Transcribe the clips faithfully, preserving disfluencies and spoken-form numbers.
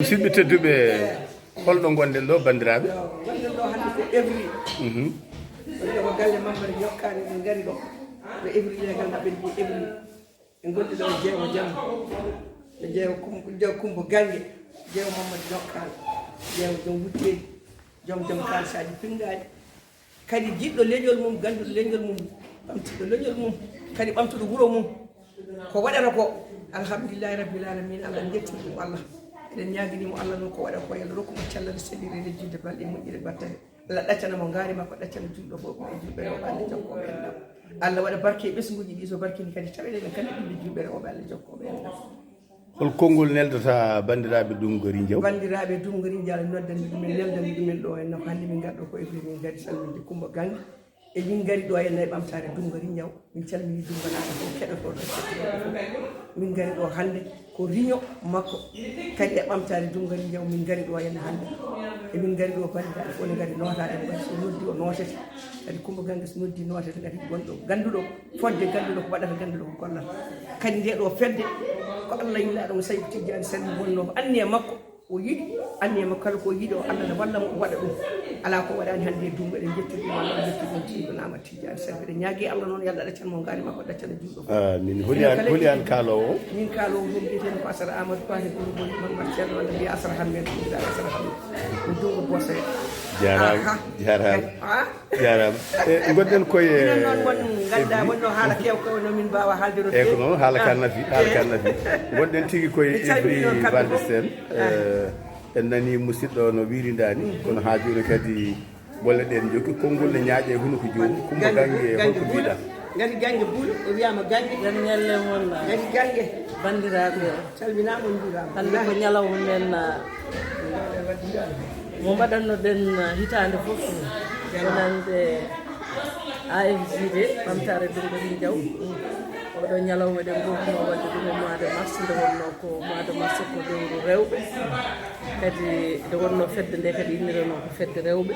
Musidɓe tedduɓe, holɗo ngonɗen ɗo, banndiraaɓe? Yo, ngonɗen ɗo hannde ko Evry. Mhm. Wonde ko galle Mammari Ñokkaani, min ngari ɗo. Ko Evry legal mbaɗen mbiye Evry. En ngonɗi ɗo e Jeewo Jam. E Jeewo Kum-, Jeewo Kumba Gaŋŋe. Jeewo Mammadi Ñokkaani. Jeewo Jom Wutteeji. Jom Jom Kaalisaaji Pinngaaɗi. Kadi jiɗɗo leñol mum, gannduɗo leñol mum, ɓamtuɗo leñol mum, kadi ɓamtuɗo wuro mum. Ko waɗata ko, alhamdulillahi rabbil alamin, Allah en njettii ɗum Allah. Eɗen ñaaganii mo Allah noon ko waɗata ko, yo Allah rokku mo cellal sellirde, juulde balɗe, moƴƴere battane. Allah ɗaccana mo ngaari makko, ɗaccana juulɗo fof e juulɓe rewɓe, Allah jokkoo ɓe enɗam. Allah waɗa barke e ɓesnguuji ɗi, so barkini kadi taweɗen en kala ɓiɓɓe juulɓe rewɓe, Allah jokkoo ɓe enɗam. Hol konngol neldataa banndiraaɓe Dumgari Njaw? Banndiraaɓe Dumgari Njaw, noddani ɗumen, neldani ɗumen ɗo en, ko hannde min ngarɗo ko Ibrahima, min ngari salminde Kumba Gaŋŋe. E min ngari ɗo e nayi ɓamtaare Dumgari Njaw. Min calmini Dumganaaɓe fof, keɗotooɗo e keɗotooɗo fof. Min ngari ɗo hannde ko riño makko, kadi e ɓamtaare Dumgari Njaw min ngari ɗo e hannde. E min ngari ɗo banndiraaɓe fof ne ngari nootaade, so noddi o nootete. Kadi Kumba Gaŋŋe so noddi nootete, kadi gonɗo gannduɗo fodde gannduɗo ko waɗata, gannduɗo ko gollata. Kadi nde ɗo fedde ko Allah yimlaaɗo mo Saydu Tijjaani Sali wonno ko anniya makko, o yiɗi anniya makko kala ko yiɗi o Allah ne walla mo o waɗa ɗum. Alaa ko waɗaani hannde e Dumga, eɗen njetti ɗum Allah, en njetti ɗum Tijjaani Sali. Eɗen ñaagi Allah noon yo Allah ɗaccan mo ngaari makko, ɗaccana juulɗo fof. Amin. Holi an, holi an kaaloowo o? Min kaaloowo ko mbiyetee ko Asara Amadou Fati Bourou Bourou Mamad Ceerno walla mbiya Asara Hammet, mbiya Asara Hammet. Ko juulɗo Bosoya. Jaaraama, jaaraama. Jaaraama. E, ngonɗen koye Minen noon won nganndaa, wonno haala keew ko no min mbaawa haalde no feewi. Eyi, ko noon, haala ka nafi, haala ka nafi. Ngonɗen tigi koye Evry Valdesen. En nani musidɗo no wiirindaani, kono haa jooni kadi bolle ɗen njokki konngol ne ñaaƴa e hunuko joomum. Kumba Gaŋŋe, holko mbiɗa? Ngati Gaŋŋe Buulo, o wiyaama Gaŋŋe. Jam ñalle mon. Ngati Gaŋŋe. Banndiraaɓe. Calminaama, on njuuraama. Hannde ko ñalawma men, ah, mo mbaɗannoɗen, ah, hitaande fof. Wonande A F J D, ɓamtaare Dumgari Njaw. Oɗo ñalawma eɗen ngoowno waɗde ɗum e mois de mars, nde wonnoo ko mois de mars ko lewru rewɓe. Kadi nde wonnoo fedde nde kadi innirano ko fedde rewɓe.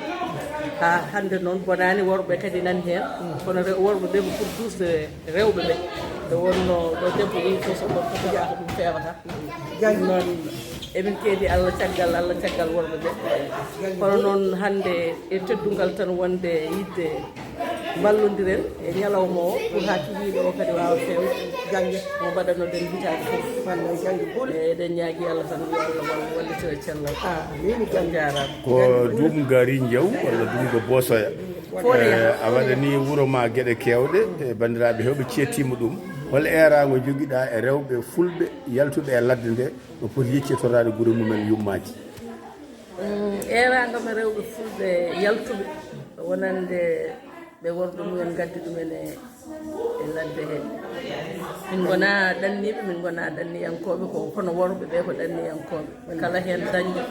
Haa hannde noon bonaani, worɓe kadi nani heen. Kono rew-, worɓe ɓe ko pour duusde rewɓe ɓe. Nde wonnoo ɗo debbo yehi fof so gorko fewaaka ɗum fewata. Ɗum noon emin keedi Allah caggal, Allah caggal worɓe ɓe. Kono noon hannde e teddungal tan wonde yiɗde mballondiren e ñalawma o pour haa kiwiiɗo o kadi waawa feewde. Gaŋŋe mo mbaɗanoɗen hitaande fof. Wallay Gaŋŋe Buulo. Eyi, eɗen ñaagi Allah tan yo Allah wallu, wallitira cellal. Amin. On njaaraama. Ko Dumgari Njaw walla Dumga Bosoya. Fof ne yaha. Eh, a waɗanii wuro ma geɗe keewɗe, e banndiraaɓe heewɓe ceettiima ɗum. Hol eeraango njogiɗaa e rewɓe fulɓe yaltuɓe e ladde nde, no poti yeccitoraade gure mumen yummaaji? Mm, eeraango men rewɓe fulɓe yaltuɓe, wonande ɓe worɓe mumen ngaddi ɗumen e, e ladde he. Min ngonaa ɗanniiɓe, min ngonaa ɗanniyankooɓe, ko, kono worɓe ɓe ko ɗanniyankooɓe. Kala heen dañɗo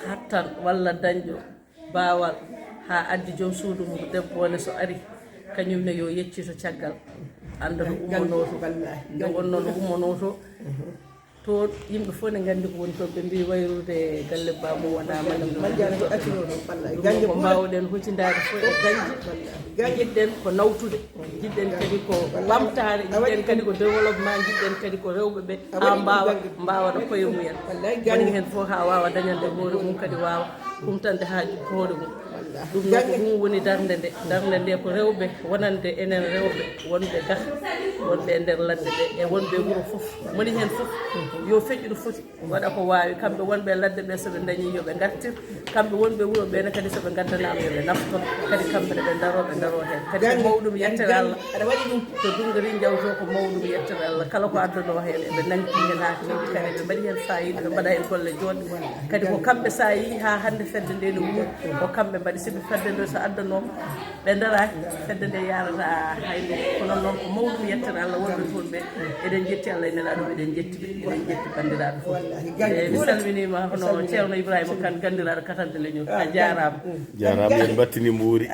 hattan walla dañɗo baawal haa addi joom suudu mum debbo ne so ari, kañum ne yo yeccito caggal, annda no ummonoo to. Nde wonnoo no ummonoo to, to yimɓe fof ne nganndi ko woni toon. Ɓe mbii wayrude galle baamu wonaa mala. Ɗum ko mbaawɗen hucindaade fof e dañde. Jiɗɗen ko nawtude, jiɗɗen kadi ko ɓamtaare, jiɗɗen kadi ko développement, jiɗɗen kadi ko rewɓe ɓe haa mbaawa, mbaawana koye mumen. Woni heen fof haa waawa dañande hoore mum, kadi waawa humtande haaju hoore mum. Ɗum noon ko ɗum woni darnde nde. Darnde nde ko rewɓe, wonande enen rewɓe wonɓe gah, wonɓe e nder ladde ɗe, e wonɓe e wuro fof. Moni heen fof yo feƴƴu no foti, waɗa ko waawi. Kamɓe wonɓe e ladde ɓe, so ɓe ndañii yo ɓe ngartir. Kamɓe wonɓe e wuro ɓe ne kadi, so ɓe ngaddanaama yo ɓe naftor. Kadi kamɓe ne ɓe ndaroo, ɓe ndaroo heen. Kadi ko mawɗum yettere Allah. Aɗa waɗi ɗum. To Dumgari Njaw to ko mawɗum yettere Allah. Kala ko addanoo heen, eɓe nangti heen haa keewɗi, kadi eɓe mbaɗi heen faayiida, ɓe mbaɗa heen golle joɗɗe. Kadi ko kamɓe, so a yii haa hannde fedde nde no wuuri, ko kamɓe mbaɗi. Sibu fedde nde so addanooma, ɓe ndaraaki, fedde nde yaarata hay no. Kono noon ko mawɗum yettere Allah wonɓe toon ɓe. Eɗen njetti Allah e Nelaaɗo, eɗen njetti ɓe, eɗen njetti banndiraaɓe fof. Eyi, mi salminiima hono Ceerno Ibrahima Kan, ganndiraaɗo Katante Leñol. A jaaraama. Jaaraama, en mbattini mbuuri.